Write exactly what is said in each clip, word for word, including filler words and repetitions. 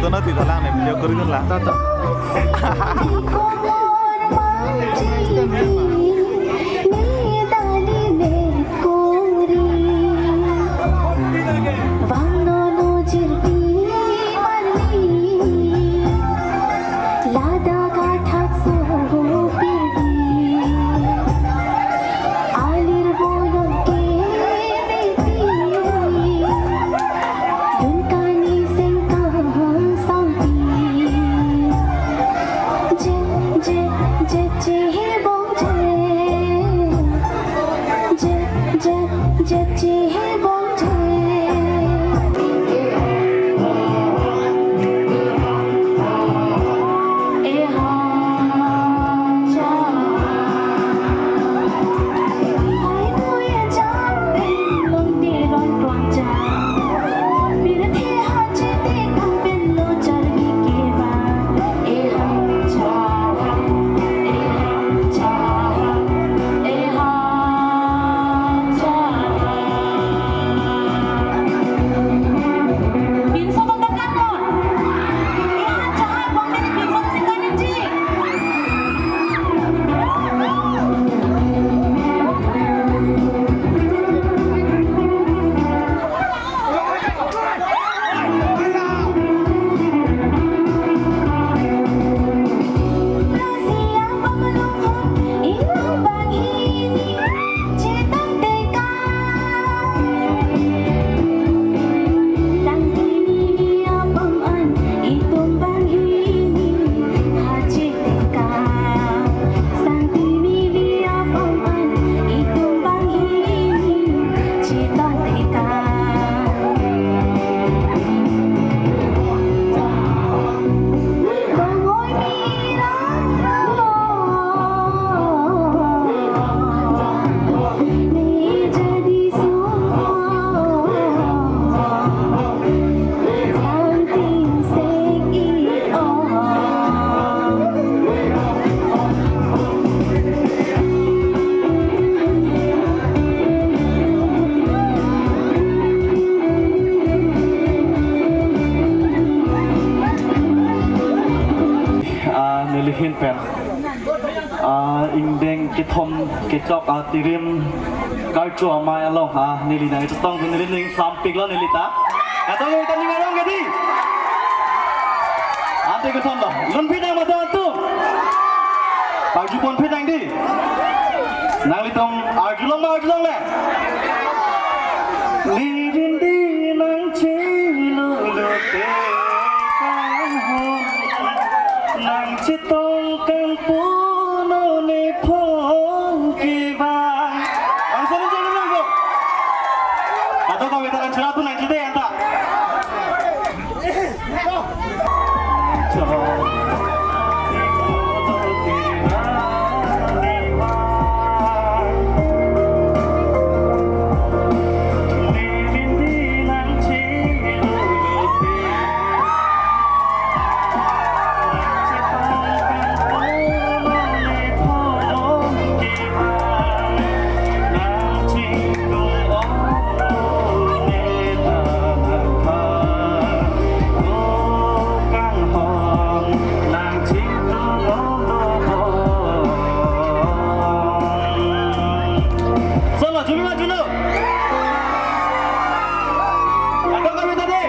Nati dalang ne video kori dun la. Tata. Ladak athak sopirdi, alir bolon kemeti, dun kani sengkang sangpi. Je, je, je, chebong je. Je, je, je, chebong je. Ah, nelihin pen. Ah, ingdeng kethom kechok atirim karcho amei along, ah, neli nangchetong neli ning sampik lo neli ta. Kadokave ta ning arong ke dei. Ante kethom lo. Lun phi nang mata atum. Pajupon phi nang dei. Nanglitum arjulong ma arjulongle. Neli dei nangchelolo te kanghon. Nangchetong kangpuno ne phong kevang. Ang salam jalan nang ko. Kadokave ta nangcherap tu nangchede anta. Solo, juno, juno. Kadokave ta dei.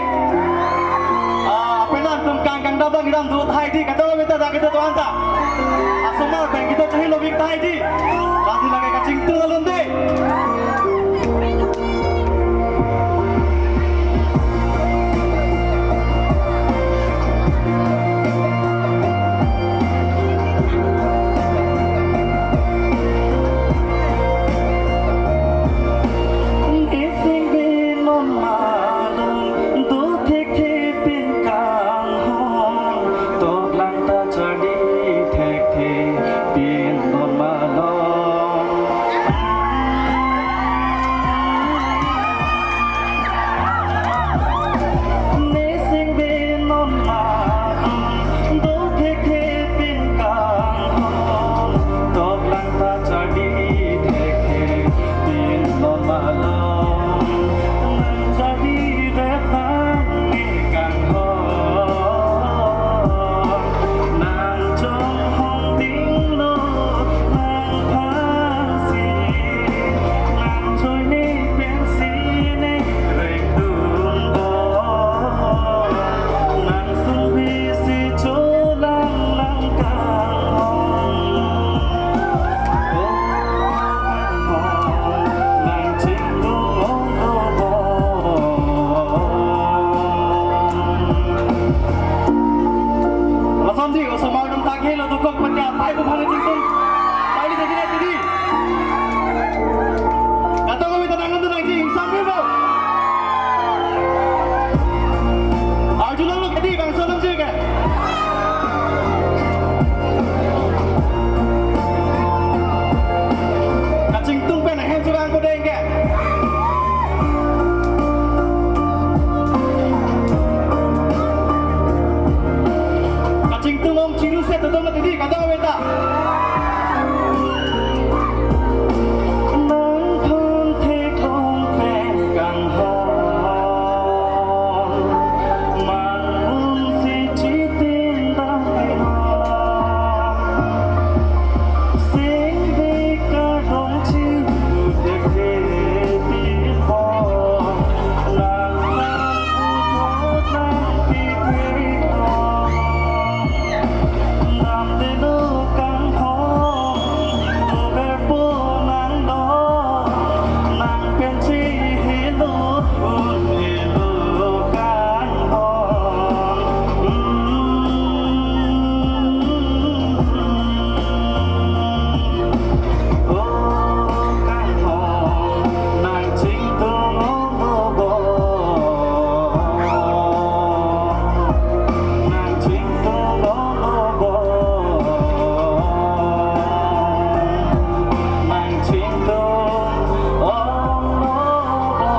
Ah, penang tum kang kangdap dang iram do tahai dei, kadokave ta dak kedo-an ta. Asomar pen kedo chahilo bik tahai dei. Lasi lake kachingtung alun dei. Aku bhang chingtung. Charli thekji na tidi. Kadokave ta nang nang nang ji ingsam ni bo. Arjulong lo kedi bangso long ji ke. Kachingtung pen ahem chevang ko deng ke. Kachingtung ong chiru se tutum tidi kadokave ta. Nang thon theklong pen kanghon. Manun si chitin dang inon. Sing de karong chiru deke tin ho. Nang nang puthot nang pi theklong. Namdeno kanghon, overpo nanglo, nang pen chihilo, unhelo kanghon. Mm. O kanghon, nang chingtung ong lo bo. Nang chingtung ong lo bo. Nang chingtung ong lo bo.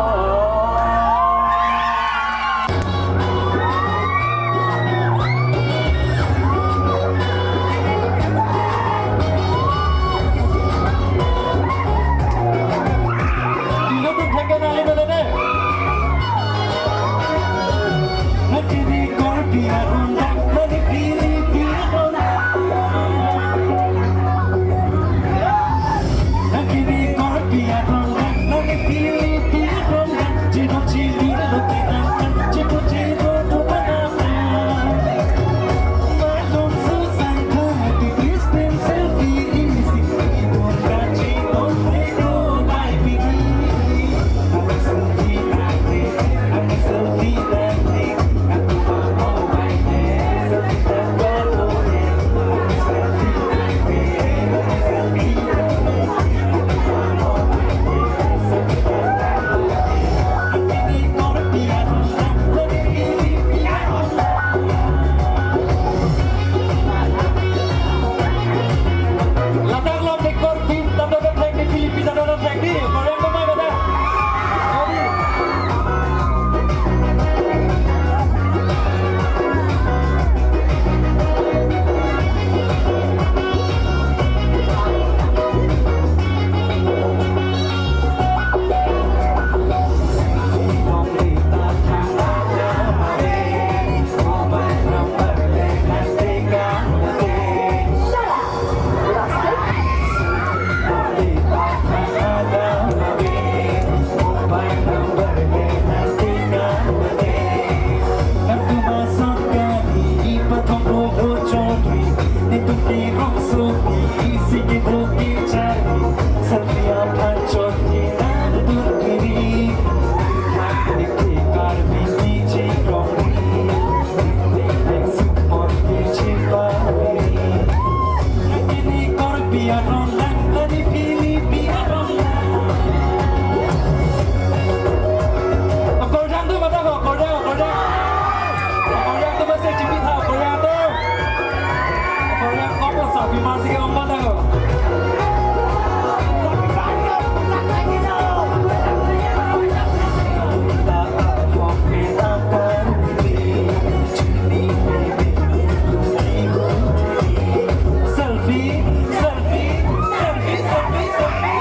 Ladak lo dekor tim, tado thek di Philippines, tado thek di, Korean ko mai bada. Akorjang atum mata ho, akorjang, akorjang. Akorjang atum masih chipitha, akorjang atum. Akorjang kok lo sapi masih ke empat ho. Selfie, selfie, selfie, selfie, selfie.